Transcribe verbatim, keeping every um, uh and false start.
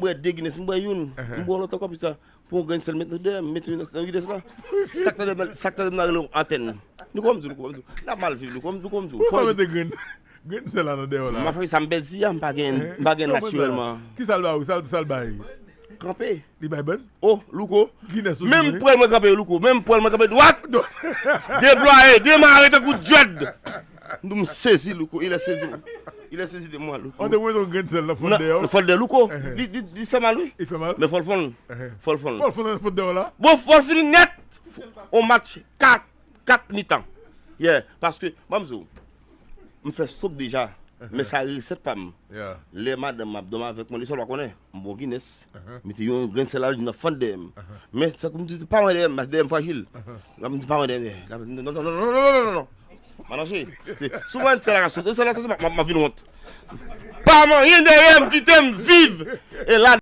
bwè de Guinness, m bwè youn, m bwè yon lòt ankò, plis sa. Pou yon grenn sèl met dèyè m, met youn nan Guinness la. Sa k tande m nan rele yon antèn. Louko, m di w, Louko, m di w, n ap mal viv, Louko, m di w, Louko, m di w. Pou sa mete grenn grenn sèl la nan dèyè w la? M ap fè sa, m pèdi a, m pa gen, m pa gen aktyèlman. Ki sa l ba ou? Sa l ba? Kanpe. Li bay bann? Oh, Louko. Menm pwèl mwen kanpe, Louko. Menm pwèl mwen kanpe dwat. Deplwaye, demare tankou djèd. M sezi, Louko. Il est saisi. Il est saisi de moi, Louko. An te mwen yon grenn sèl nan fòt dèyè w. Fòt dèyè, Louko. Li, li, li fè mal, wi. Li fè mal? Men fò l fonn. Fò l fonn. Fò l fonn nan fòt dèyè w la? Bon, fò l fini nèt. On match kat, kat mitan. Yeah, paske, ban m di w, m fè sok deja. Men sa resèt pa m. Lè madanm m ap dòmi avèk mwen, li sèl pa konnen. M bon Guinness. Mete yon grenn sèl la nan fant dèyè m. Men sa kou m di pa mwen dèyè m, dèyè m frajil. M di pa mwen dèyè m. Non, non, non, non, non, non, non. Malanje. Si w mwen sèl la ka sot, sèl la sot, m ap vin wont. Pa manyen dèyè m, kite m viv. E la